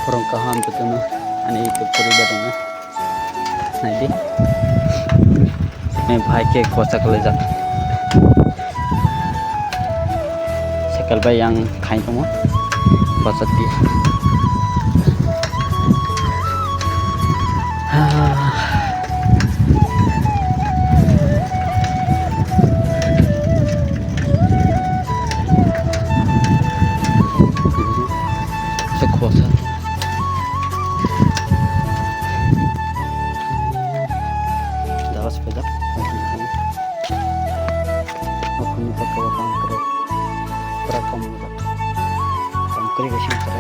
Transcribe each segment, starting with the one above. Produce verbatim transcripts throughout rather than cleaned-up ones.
Khorang kaham jotono ani YouTube poribar rokno naidi. Ani bhai khe kosa kalaijak. Cycle bai yang khai tongo. Kosa di. Se kosa. Dalas peda. Okhuni ta kawa kam kre. Pura kom. Kam kre ga sing kre.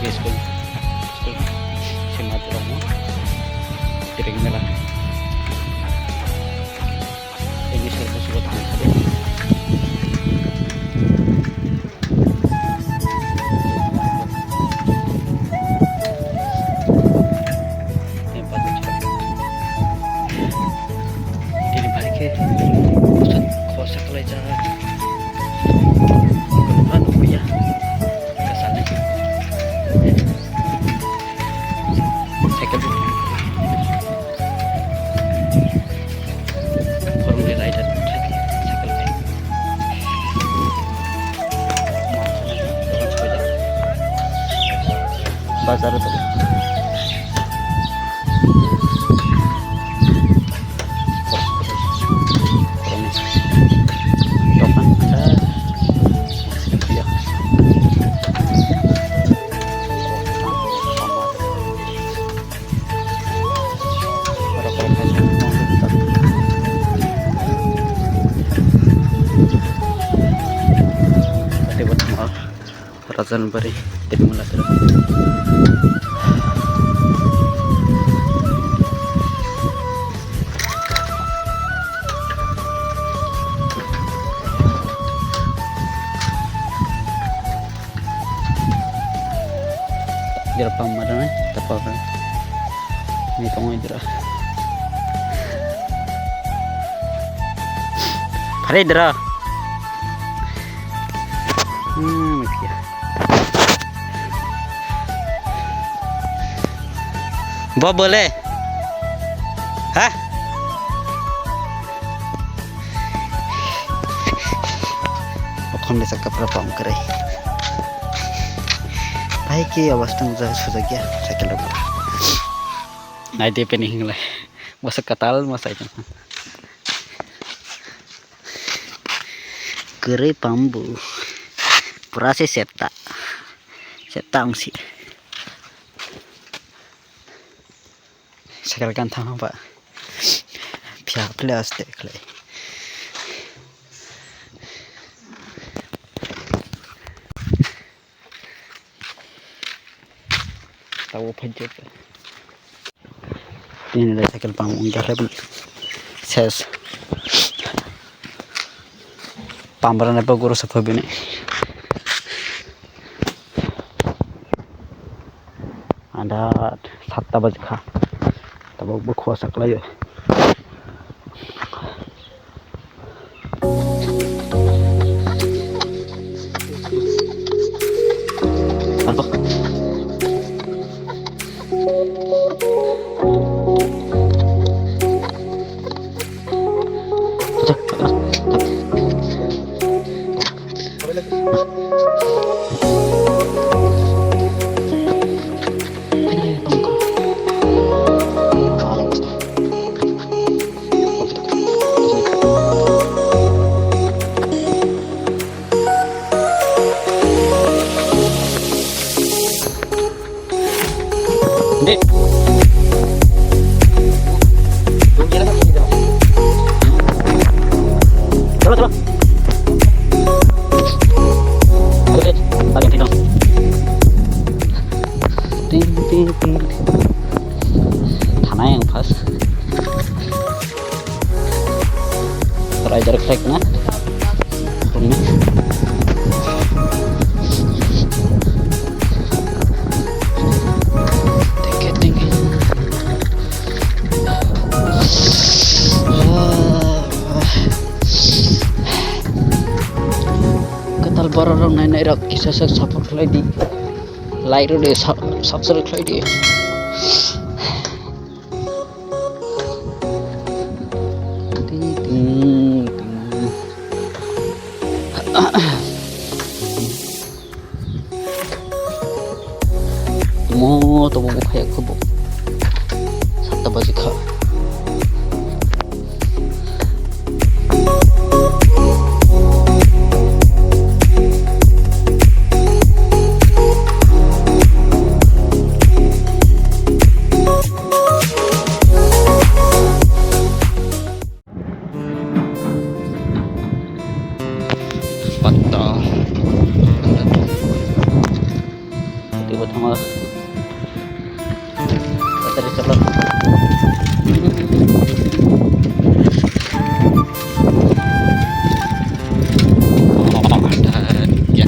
School, school, sima borok no, training mela. Ini saya sudah tahu tadi. Ini balik ke. Kosa, kosa kalau jalan. Bukan, bukan, ya. Kesannya. Cycle. Khoroknwi rider cycle bai. Bazar o tongo. Dokan anda. Rajanbari, Tirmula, Tirmula. Dira pam madang, eh, tapa kan. Ini tong dira. Hari dira. Hmm, mikir. Bo bole. Hah? Okhon de sakka pura pam kare. Bhai ke awas tang ja suja gya cycle rok. Nai de peni hingle. Masa katal masa itu. Kwrwi pambu. Pura se septa. Septa wngsi. Cycle kan thang ba. Phiya phile aste khlai. Tabo phaijak. Tini le cycle pam wngya khe ses. Pam rwna bagwi rwsa phobini. Anda satta baji kha. Tabuk bo khua saklaio. Chalo, chalo. Ting, ting, ting. Thanai ang first. Rider khlai khna. Rungni. Thank you, thank you. Kwtal borok rok nai nai rok kisa sak support khlai di. Like rw di, sub-, subscribe khlai di. Ting, ting, ting. Mo to mo khaya khubo. Satta baji kha. Patta. Tiba tama. Patta di sebelah. Ya.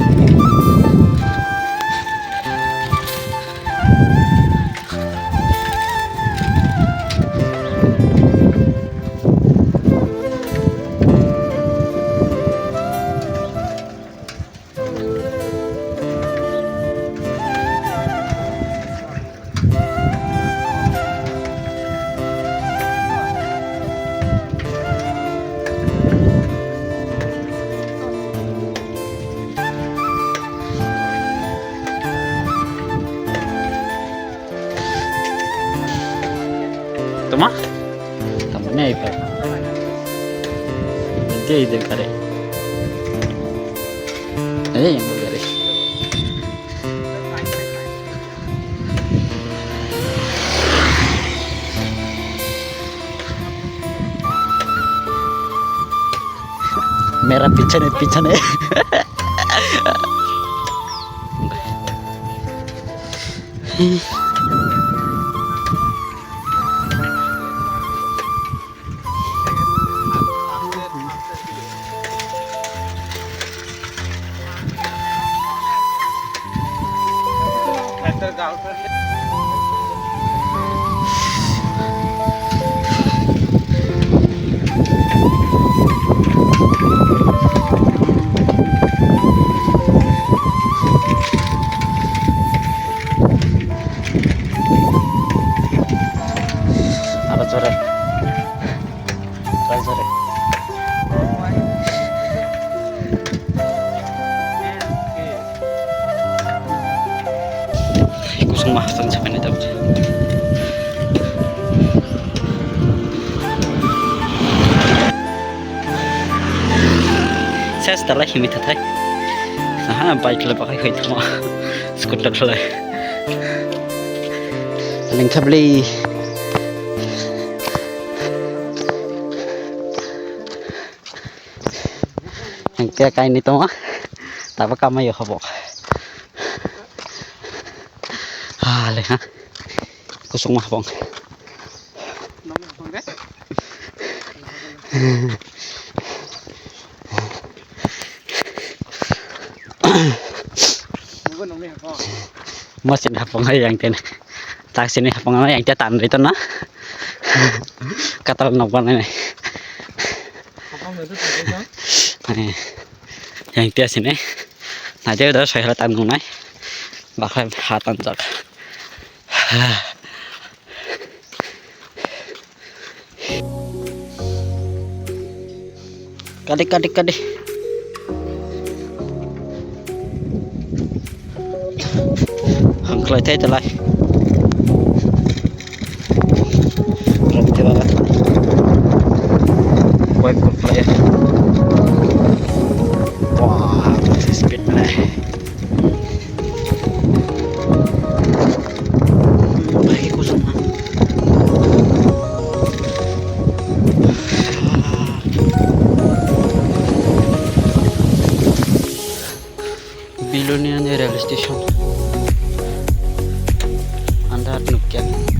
Tama? Tama ne ipa. Ide ide kare. Eh, yang kare. Mera pichane, pichane. Aro chore. Chore, chore. Kusung ma hasang sa kani tabuk. Ses dalai himi tathai. Aha, bike le bakai hoi thuma. Scooter le. Lengkha beli. Ang kaya kaini tongo. Tabo kamai hobok. Ah, le ha. Kusung ma hapong. Mo sini hapong hai yang ten. Tak sini hapong hai yang ten tan itu na. Katal nok bana ni. Yang ten sini. Naijak da soi hala tan nungnai. Bakhai ha tanjak. Kadi, kadi, kadi. Hangklai thai talai. Rong te baba. Wipe ko khlai. Wah, speed mana? Bai, Luniani rail station. Andar nukya.